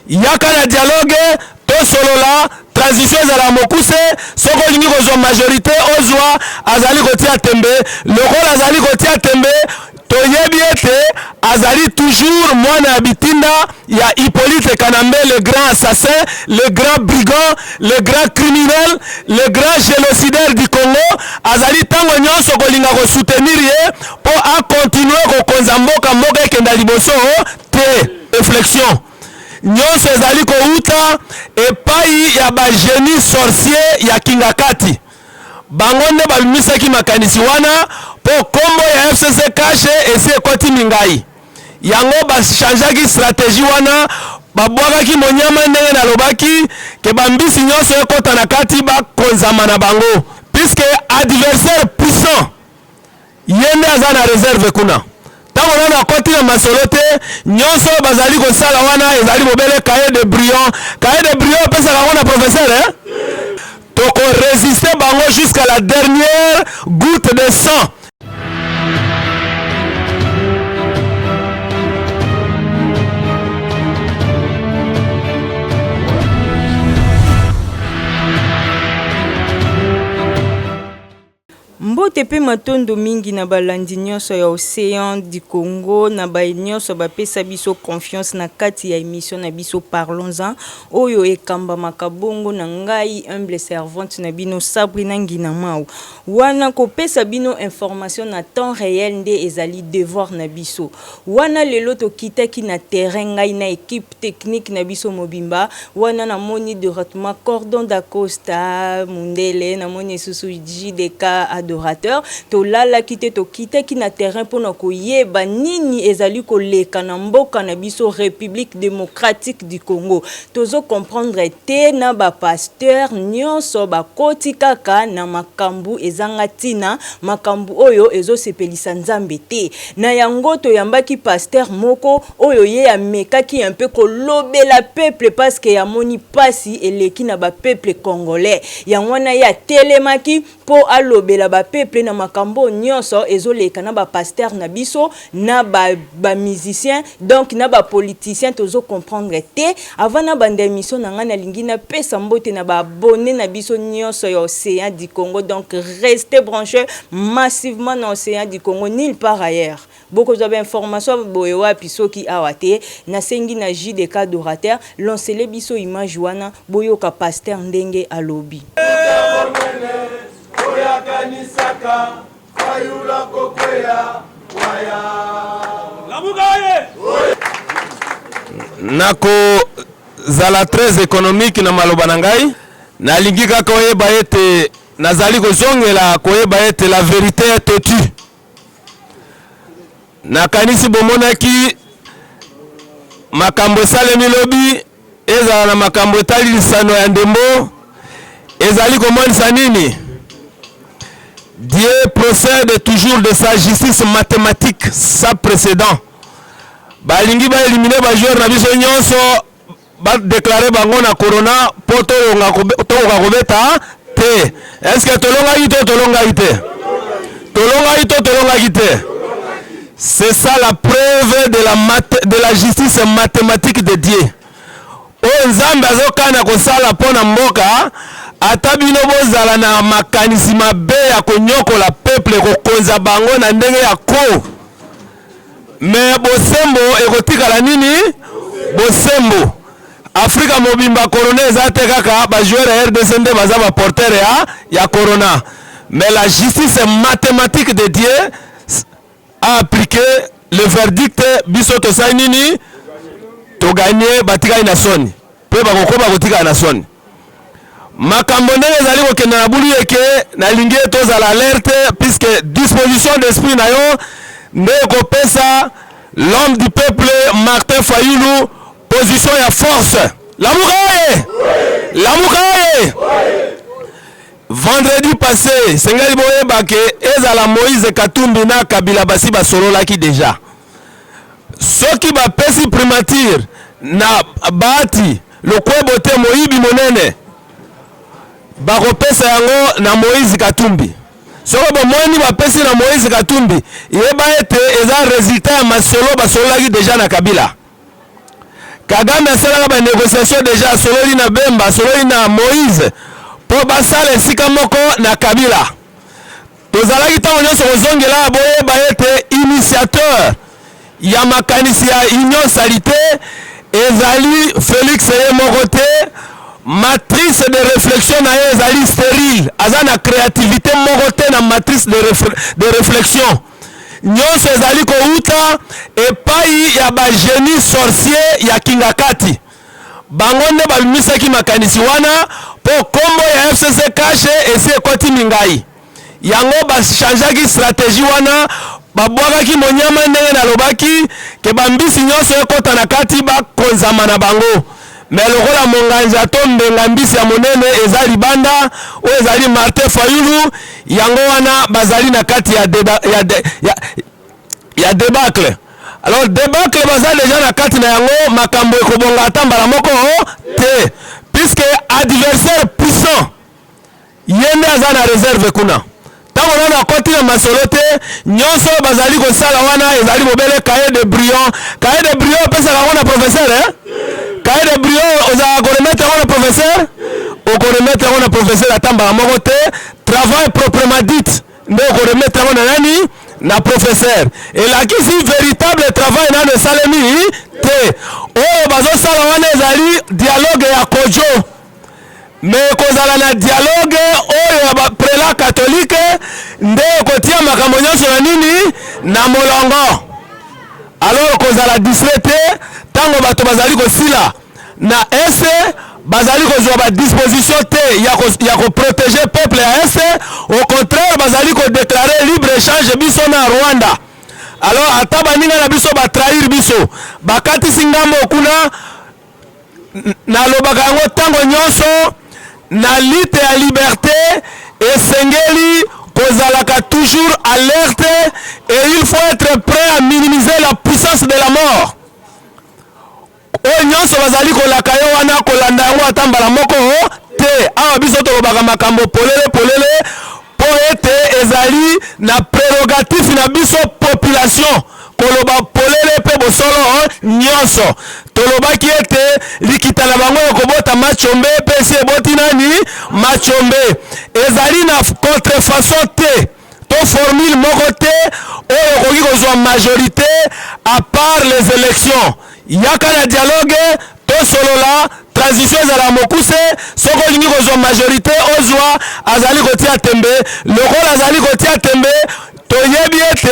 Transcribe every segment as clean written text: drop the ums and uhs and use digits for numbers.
Yaka na dialogue tosolola, transition ezala mokuse. Soki olingi kozwa majorite ozwa. Azali kotia tembe. Lokola azali kotia tembe, toyebi ete azali toujours mwana ya bitinda ya Hippolyte Kanambe, le grand assassin, le grand brigand, le grand criminel, le grand génocidaire du Congo. Azali ntango nyonso kolinga kosoutenir ye mpo akontinue kokonza mboka, mboka ekenda liboso te. Réflexion nyonso ezali kowuta epai ya ba génie sorcier ya Kingakati. Bango nde babimisaki makanisi wana mpo kombo ya FCC Cash esi ekoti mingai. Yango bachangeaki stratégie wana, babwakaki monyama ndenge nalobaki ke bambisi nyonso ekota na kati, bakonzama na bango, puisque adversaire puissant ye nde aza na réserve kuna. Ntango nano akoti na masolo te, nyonso oyo bazali kosala wana ezali bobele cahier de brouillon. Cahier de brouillon opesaka yango na professeur, eh? Tokoresiste bango jusqu'à la dernière goutte de sang. Mbote pe matondo mingi na balandi nyonso ya Ocean du Congo, na baye nyonso bapesa biso confiance na kati ya emission na biso Parlons-en, oyo ekambamaka bongo na ngai humble servante na bino Sabrina Ngina Mau. Wana kopesa bino information na temps reel nde ezali devoir na biso. Wana lelo tokitaki na terrain ngai na equipe technique na biso mobimba, wana namoni directement Cordon Dacosta mundele, namoni lisusu JDK adorateur, tolalaki te, tokitaki na terrain pona koyeba nini ezali koleka na mboka na biso Republique democratique du Congo. Tozo comprendre te na ba pasteurs nionso bakoti kaka na makambu ezanga tina, makambu oyo ezo sepelisa Nzambe te. Na yango toyambaki pasteur moko oyo ye amekaki un peu kolobela peuple parce que amoni pasi eleki na ba peuple congolais. Yango wana ye atelemaki po alobela ba peuple na makambo oyo nionso ezo leka na ba pasteurs na biso na ba ba musiciens donc na ba politiciens tozo comprendre te. Avant na banda emission na ngai nalingi na pesa mbote na ba abonnes na biso nionso ya Ocean du Congo donc restez branches massivement na Ocean du Congo nulle part ailleurs. Bokozwa ba information boye wapi soki awa te? Nasengi na JDK Adorateur lancele biso image wana boyoka pasteur ndenge alobi. Nakozala très économique na maloba na ngai. Nalingi kaka oyeba ete nazali kozongela koyeba ete la vérité est têtue. Nakanisi bomonaki makambo esalemi lobi, ezala na makambo etali lisano ya ndembo, ezali komonisa nini? Dieu procède toujours de sa justice mathématique sans précédent. Balingi ba éliminer ba joueurs na biso nyonso, ba declarer bango na corona po tolonga tokoka kobeta te. Est-ce que tolongaki to tolongaki te? Tolongaki to tolongaki te? C'est ça la preuve de la, de la justice mathématique de Dieu. Oyo Nzambe azokana kosala mpo na mboka, ata bino bozala na makanisi mabe ya konyokola peuple, kokonza bango na ndenge ya ko, mais bosembo ekotikala nini? Bosembo. Afrika mobimba corona eza te kaka ba joueurs ya RDC nde baza ba porteur ya, ya corona, mais la justice mathématique de Dieu a appliqué le verdict. Biso tosali nini? Toganye, batikali na soni mpe bakokoba kotikala na soni. Makambo ndenge ezali kokende na bulu eke, nalingi ye tozala alerte, puisque disposition d'esprit na yo nde ekopesa l'homme du peuple Martin Fayulu position ya force. Lamuka ye! Lamuka ye! Vendredi passé, sengeli boyeba ke ezala Moïse Katumbi na Kabila basi basololaki deja. Soki bapesi primature na Bahati Lukwebo te, moyibi monene, bakopesa yango na Moïse Katumbi. Soki bomoni bapesi na Moïse Katumbi, yeba ete eza resultat ya masolo basololaki deja na Kabila. Kagame asalaka banégociation déjà, asololi na Bemba, asololi na Moïse mpo basala esika moko na Kabila. Tozalaki ntango nyonso kozongela. Boyeba ete initiateur ya makanisi ya union sacrée ezali Félix ye moko te. Matrice de réflexion na ye ezali stérile, aza na créativité moko te na matrice de réflexion. Nyonso ezali kouta epai ya bagénie sorcier ya Kingakati. Bango nde babimisaki makanisi wana mpo nkombo ya FCC CACH esi ekoti mingai. Yango bachangeaki stratégie wana, babwakaki monyama. Ndenge nalobaki ke bambisi nyonso ekɔta na kati, bakonzama na bango. Me lokola monganza to mbenga mbisi ya monene eza libanda, oyo ezali Martin Fayulu, yango wana bazali na kati ya, deba, ya, de, ya, ya débâcle. Alors débâcle baza déjà na kati na yango. Makambo ekobonga ata mbala moko te, puisque adversaire puissant ye nde aza na réserve kuna. Ntango nano akɔti na masolo te, nyonso oyo bazali kosala wana ezali bobele cahier de brouillon. Cahier de brouillon opesaka yango na professeur, eh? Cahier de brouillon ozalaka koremettre yango na professeur? Okoremettre yango na professeur ata mbala moko te. Travail proprement dit nde okoremettre yango na nani? Na professeur. Elakisi véritable travail nano esalemi te. Oyo bazosala wana ezali dialogue ya Kojo. Me kozala na dialogue oyo ya baprélats catholique nde ekotia makambo nyonso na nini? Na molongo. Alors kozala distrait te. Ntango bato bazali kosila na Est, bazali kozwa badisposition te ya koprotéger peuple ya Est. Au contraire, bazali kodéclarer libre échange biso na Rwanda. Alors ata baninga na biso batrahir biso, bakatisi ngambo kuna. Nalobaka yango ntango nyonso, na lutte ya liberté esengeli kozalaka toujours alerte et il faut être prêt à minimiser la puissance de la mort. Oyo nyonso bazali kolaka yo wana, kolanda yango ata mbala moko te. Awa biso tolobaka makambo polele polele, mpo ete ezali na prérogative na biso population koloba polele mpe bosolo nyonso. Tolobaki ete likita na bango ekobota machombe, mpe esi eboti nani? Machombe. Ezali na contrefaçon te to formule moko te oyo okoki kozwa majorité à part les élections. Yaka na dialogue, tosolola, transition ezala mokuse. Soki olingi kozwa majorité, ozwa. Azali kotia tembe. Lokola azali kotia tembe, toyebi ete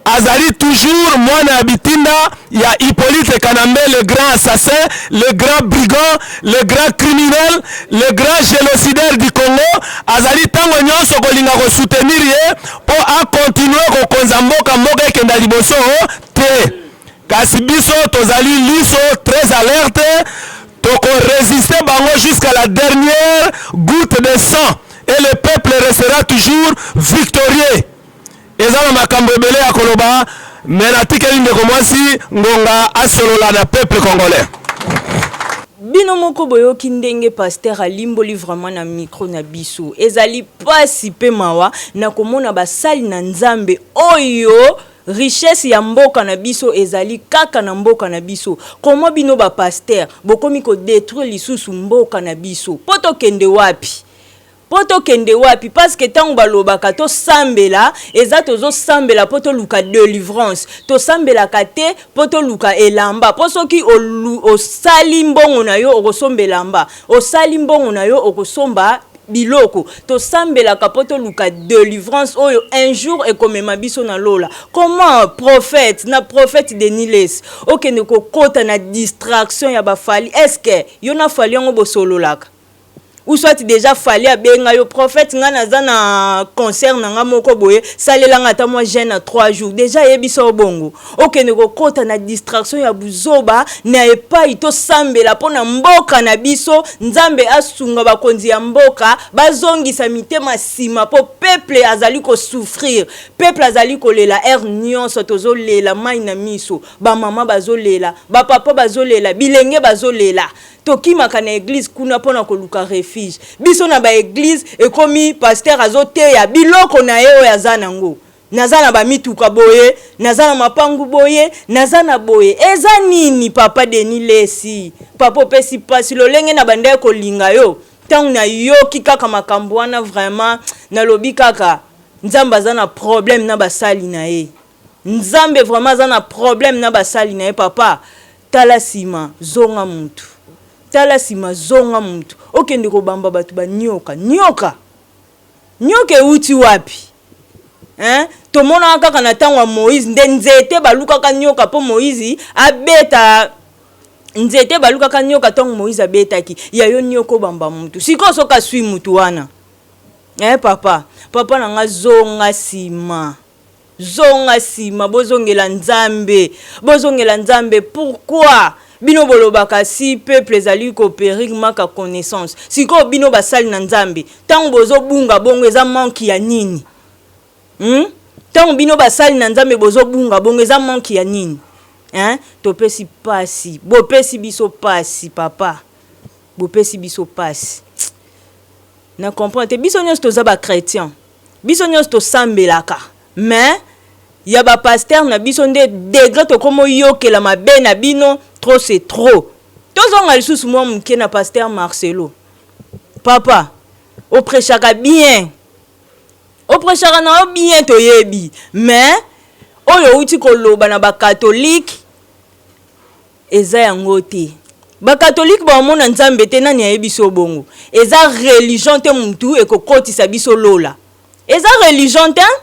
azali toujours mwana ya bitinda ya Hippolyte Kanambe, le grand assassin, le grand brigand, le grand criminel, le grand génocidaire du Congo. Azali ntango nyonso kolinga kosoutenir ye mpo akontinue kokonza mboka, mboka ekenda liboso te. Kasi biso tozali liso très alerte, tokorésister bango jusqu'à la dernière goutte de sang et le peuple restera toujours victorieux. Eza na makambo ebele ya koloba, me natikeli ndeko mwasi ngonga asolola na peuple congolais. Bino moko boyoki ndenge pasteur alimboli vraiment na micro na biso. Ezali pasi mpe mawa na komona basali na Nzambe oyo richesse ya mboka na biso ezali kaka na mboka na biso. Komo bino bapasteur bokomi kodétruire lisusu mboka na biso, mpo tokende wapi? Mpo tokende wapi? Parce que ntango balobaka tosambela, eza tozosambela mpo toluka délivrance. Tosambelaka te mpo toluka elamba, mpo soki osali mbongo na yo, okosomba elamba, osali mbongo na yo, okosomba biloko. Tosambelaka mpo toluka délivrance oyo un jour ekomema biso na lola. Comment prophète na prophète Denis Lessie okende kokɔta na distraction ya baFally? Est-ce yo na Fally yango bosololaka? Ou soit déjà Fally abenga yo: "Prophète, nga naza na concert na nga moko boye, salelanga ata mwa jeûne na 3 jours"? Déjà ayebisa yo bongo, okende kokɔta na distraction ya buzoba na epai tosambela mpo na mboka na biso. Nzambe asunga bakonzi ya mboka bazongisa mitema nsima, mpo peuple azali kosouffrir, peuple azali kolela. Heure nyonso tozolela, mai na miso, bamama bazolela, bapapa bazolela, bilenge bazolela. Tokimaka na église kuna mpona koluka refuge. Biso na baéglise ekomi pasteur azoteya biloko na ye oyo aza nango. Naza na ba mituka boye, naza na mapangu boye, naza na boye. Eza nini papa Denis Lessi? Papa opesi pasi lolenge na bandaki kolinga yo. Tango nayoki kaka makambo wana vraiment nalobi kaka Nzambe aza na problème na basali na ye. Nzambe vraiment aza na problème na basali na ye papa. Tala sima zonga mutu. Tala sima zonga mutu. Okende kobamba batu ba nioka. Nioka! Nioka ewuti wapi? Hein? Tomonaka kaka na tango ya Moïse nde nzete balukaka nioka po Moïse abeta nzete balukaka nioka tango Moïse abetaki. Ya yo nioka obamba mutu. Sikoyo soki asui mutu wana? Eh papa, papa na nga zonga sima. Zonga sima bozongela nzambe bozongela nzambe pourquoi bino bolobaka si peuple ezali ko perir manque ya connaissance sikoyo bino basali na nzambe tango bozo bunga bongo eza manque ya nini hum tango bino basali na nzambe bozo bunga bongo eza manque ya nini hein topesi pasi bopesi biso pasi papa bopesi biso pasi na comprendre te biso nionso toza ba chretiens Biso nionso tosambelaka mais ya ba pasteur na biso nde degre tokomo yokela mabe na bino trop c'est trop. Tozonga lisusu mua muke na pasteur Marcelo. Papa o prechaka bien o prechaka na yo bien toyebi mais oyo owuti koloba na ba catholique eza yango te. Ba catholique baomona nzambe te nani ayebisi yo bongo? Eza religion te mutu ekokotisa biso lola. Eza religion te hein.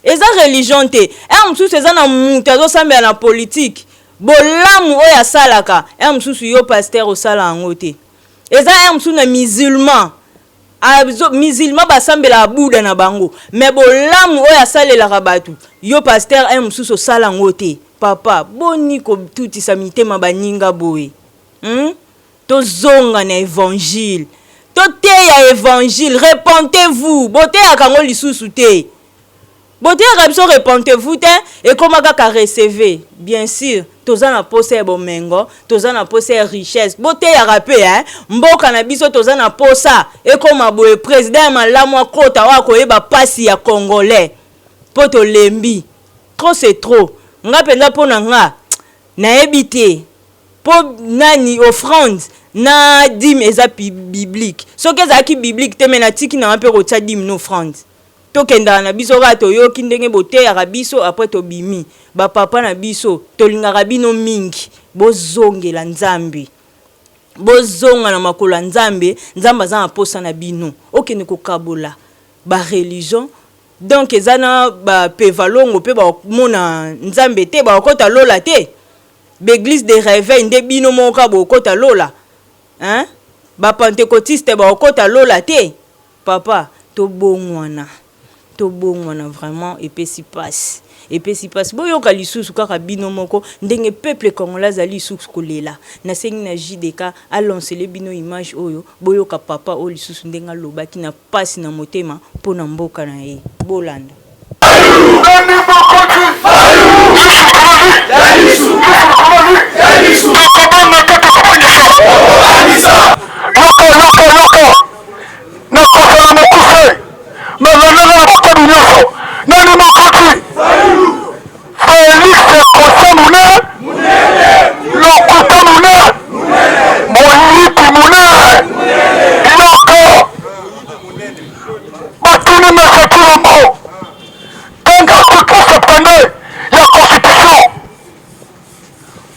Eza religion te. Heure mosusu eza na mutu azosambela na politique bolamu oyo asalaka heure mosusu yo pasteur osala yango te. Eza heure mosusu na musulman azo musulman basambelaka Buddha na bango mais bolamu oyo asalelaka batu yo pasteur heure mosusu osala yango te. Papa boni kotutisa mitema baninga boye hum tozonga na evangile toteya evangile repentez vous boteyaka yango lisusu te boteyaka biso repentez vous te ekoma kaka recevez bien sur toza na posa ya bomengo toza na posa ya richesse boteyaka pe hein mboka na biso toza na posa ekoma boye president ya malamu akota oyo akoyeba pasi ya congolais po tolembi Trop c'est trop nga penza pona nga nayebi te po nani offrande na dime eza biblique soki ezalaki biblique te mais natiki nanga pe kotia dime na offrande tokendaka na biso kaka toyoki ndenge boteyaka biso après tobimi ba papa na biso tolingaka bino mingi bozongela nzambe bozonga na makolo ya nzambe nzambe aza na posa na bino okende kokabola ba religion Donc eza na ba pevalongo pe ba mona nzambe te ba kota lola te? Ba eglise de reveil nde bino moko kaka bokota lola? Hein ba pentecotiste ba kota lola te? Papa tobongwana tobongwana vraiment epesi pasi epesi pasi boyoka lisusu kaka bino moko ndenge peuple congolais azali lisusu kolela nasengi na JDK a lancele bino image oyo boyoka papa oyo lisusu ndenge alobaki na pasi na motema mpo na mboka na ye. Bolanda. Nani mokonzi? Yesu Kristo. Yesu Kristo. Tokobanga te tokobangisa. Yoka, yoka, yoka. Nakozala mokuse. Nalandaka na bokebi nyonso. Nani mokonzi? Felix kosa munene. Lokuta munene. Moyibi munene. Yoka. Batuni Monsieur Tshilombo tanga article 72 ya constitution.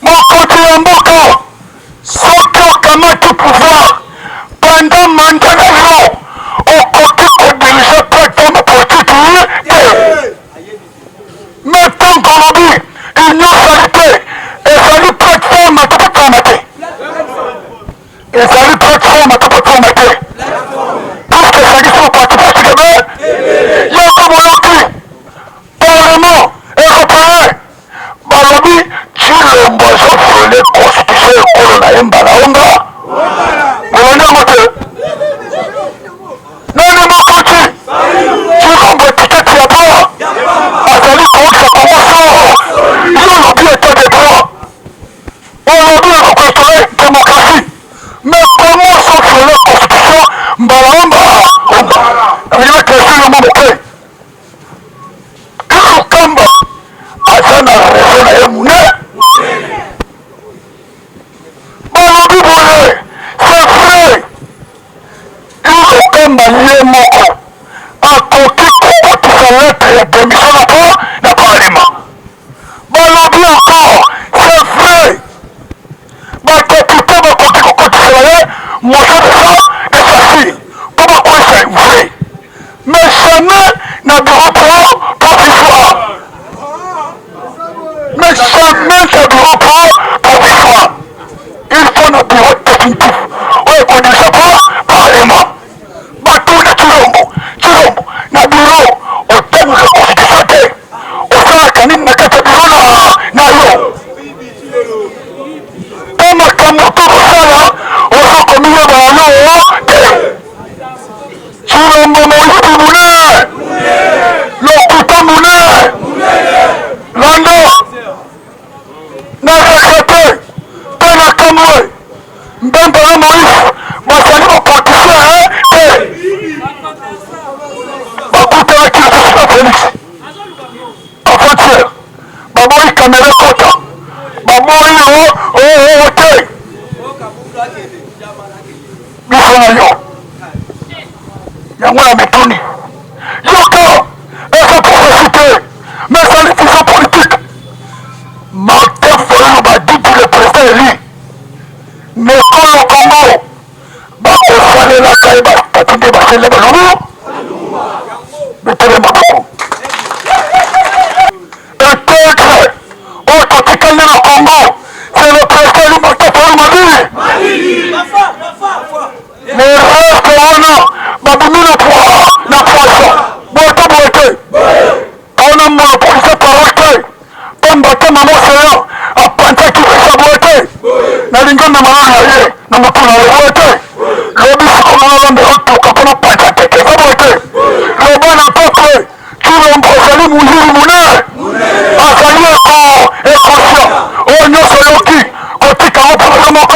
Mokonzi ya mboka soki okamati pouvoir pendant mandat na yo okoki ko diriger plateforme politique te. Mais tango olobi union salite ezali plateforme to plateforme te? Ezali plateforme to plateforme te? Puisque esangisi ba parti politique ebele, yoko boyoki parlement européen balobi Tshilombo azo violer constitution ekolo na ye mbala onga. Motion de de censure mpo bakweyisa vrai, mais jamais na bureau provisoire, mais jamais na bureau provisoire. Il faut na bureau définitif oyo ekodiriger po parlement. Batuna Tshilombo, Tshilombo na bureau otangaka constitution te, osalaka nini na kati ya bureau na yo? Mpo makambo tokosala ozokomiyeba yango te. Tshilombo moyibi monene, lokuta monene, landa na regrete mpe na kamwe. Mbemba na Moïse bazali ba politiciens te, bakutanaki lisusu na Felix avant-hier, baboyi Kamerhe ekota, baboyi o te. Biso na yo yango na mituni yoka eza prophetie te, mais ezali vision politique. Martin Fayulu Madidi le président élu na ekolo Congo bakosalelaka ye bastati nde basalela balubu bitele maboko etetre oyo totikali na Congo, c'est le président élu Martin Fayulu Madidi. Le reste wana babimi na na poisson boye to boye te, mpona monopolise parole te, pamba te mama Océan apanzaki visa boye te, nalingi omema nano na ye na motu na ye boye te, lobi sikoyo nalombe otuka mpona panza teke eza boye te. Loba na peuple, Tshilombo azali moyibi monene, azali inconscient oyo nyonso oyoki kotika yango mpona yo moko.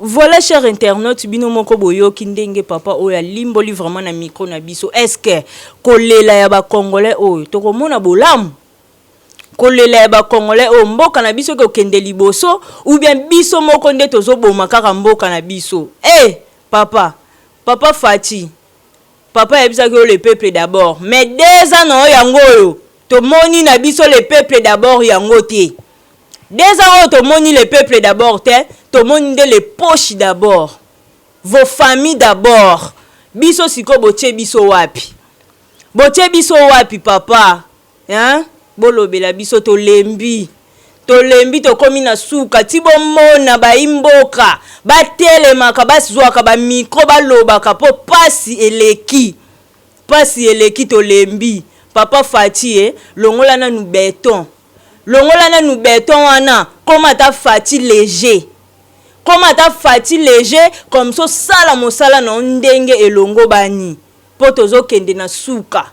Voilà, cher internaute, bino moko boyoki ndenge papa oyo alimboli vraiment na micro na biso. Est-ce que kolela ya bacongolais oyo tokomona bolamu? Kolela ya bacongolais oyo, mboka na biso ekokende liboso ou bien biso moko nde tozoboma kaka mboka na biso? E papa, papa Fatshi, papa ayebisaki oyo le peuple d'abord, mais 2 ans na oyo yango oyo tomoni na biso le peuple d'abord yango te. 2 ans oyo tomoni le peuple d'abord te, tomoni nde le poche d'abord, vos familles d'abord. Biso sikoyo botie biso wapi? Botie biso wapi, papa, hein? Bolobela biso, tolembi, tolembi, tokómi na suka. Ti bomona bayi mboka batelemaka, bazwaka bamicro, balobaka mpo pasi eleki, pasi eleki, tolembi. Papa Fatshi e, longola nanu béton, longola nanu béton wana, koma ata Fatshi léger, koma ata Fatshi léger, comme ça osala mosala na yo ndenge elongo bani, mpo tozokende na suka,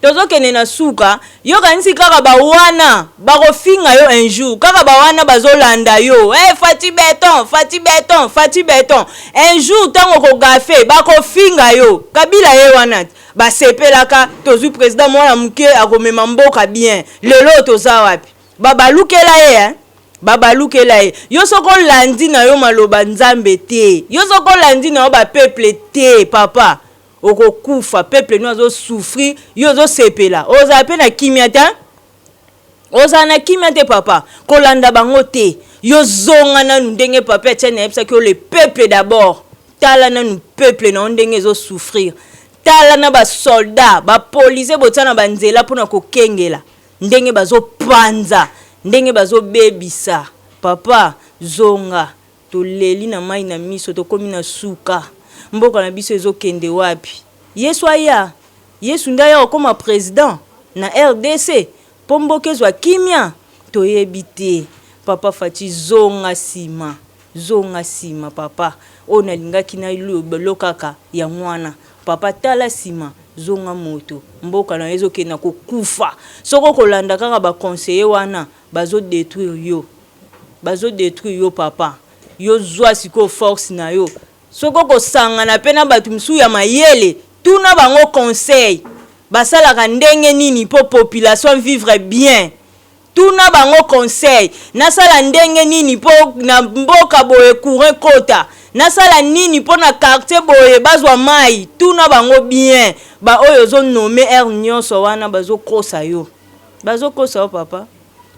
tozokende na suka. Yokanisi kaka bawana bakofinga yo un jour, kaka bawana bazolanda yo, hey, Fatshi béton, Fatshi béton, Fatshi béton. Un jour ntango kogafe bakofinga yo. Kabila ye wana basepelaka, tozwi président mwana moke akomema mboka bien. Lelo toza wapi? Babalukela ye, eh? Babalukela ye. Yo soki olandi na yo maloba Nzambe te, yo soki olandi na yo bapeuple te, papa, okokufa. Peuple no azosouffrir, yo ozosepela, ozala mpe na kimia te, ozala na kimia te. Papa, kolanda bango te. Yo zonga nanu ndenge papa Etienne ayebisaki yo, le peuple d'abord. Tala nanu peuple na yo ndenge ezosouffrir. Tala na basoldat, bapolisier botia na banzela mpona kokengela, ndenge bazopanza, ndenge bazobebisa. Papa, zonga. Toleli na mai na miso, tokómi na suka. Mboka na biso ezokende wapi? Yesu aya, Yesu nde aya kokóma président na RDC mpo mboka ezwa kimia. Toyebi te. Papa Fatshi, zonga nsima, zonga nsima. Papa oyo nalingaki nalo kaka yango wana. Papa, tala nsima, zonga moto. Mboka na yo ezokende kokufa soki okolanda kaka baconseiller wana bazodétruire yo, bazodétruire yo. Papa, yo zwa sikoyo force na yo. Soki okosangana mpe na bato mosusu ya mayele, tuna bango conseil, basalaka ndenge nini mpo population vivre bien. Tuna bango conseil, nasala ndenge nini mpo na mboka boye courant kota, nasala nini mpo na quartier boye bazwa mai. Tuna bango bien. Baoyo ozonommer heure nyonso wana bazokosa yo, bazokosa yo, papa.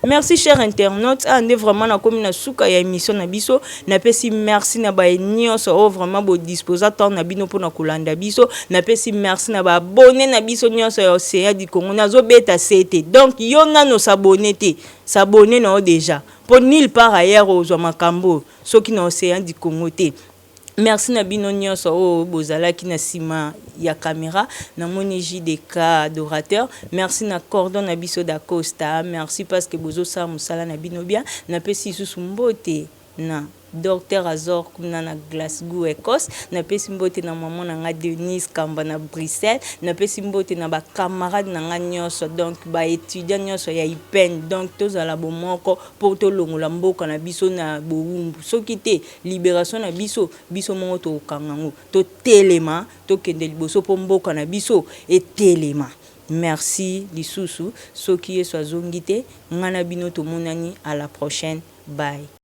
Merci, cher internaute. Awa nde vraiment nakomi na suka ya émission na biso. Napesi merci na baye nyonso oyo vraiment bodisposa temps na bino mpona kolanda biso. Napesi merci na baabonnés na biso nyonso ya Océan du Congo. Nazobeta se te. Donc yo nano s'abonner te, s'abonner na yo déjà, mpo nulle part ailleurs ozwa makambo soki na Océan du Congo te. Merci na bino nyonso oyo bozalaki na nsima ya caméra. Namoni JDK adorateur. Merci na cordon na biso d'Acosta. Merci parce que bozosala mosala na bino bien. Napesi lisusu mbote na Docteur Azor kuna na Glasgow, Écosse. Napesi mbote na mama na nga Denise Kamba na Bruxelles. Napesi mbote na bacamarade na nga nyonso, donc baétudiant nyonso ya IPEN. Donc tozala bomoko mpo tolongola mboka na biso na bowumbu. Soki te, libération na biso, biso moko tokokanga yango. Totelema, tokende liboso mpo mboka na biso etelema. Merci lisusu. Soki Yesu azongi te, ngai na bino tomonani à la prochaine. Bye.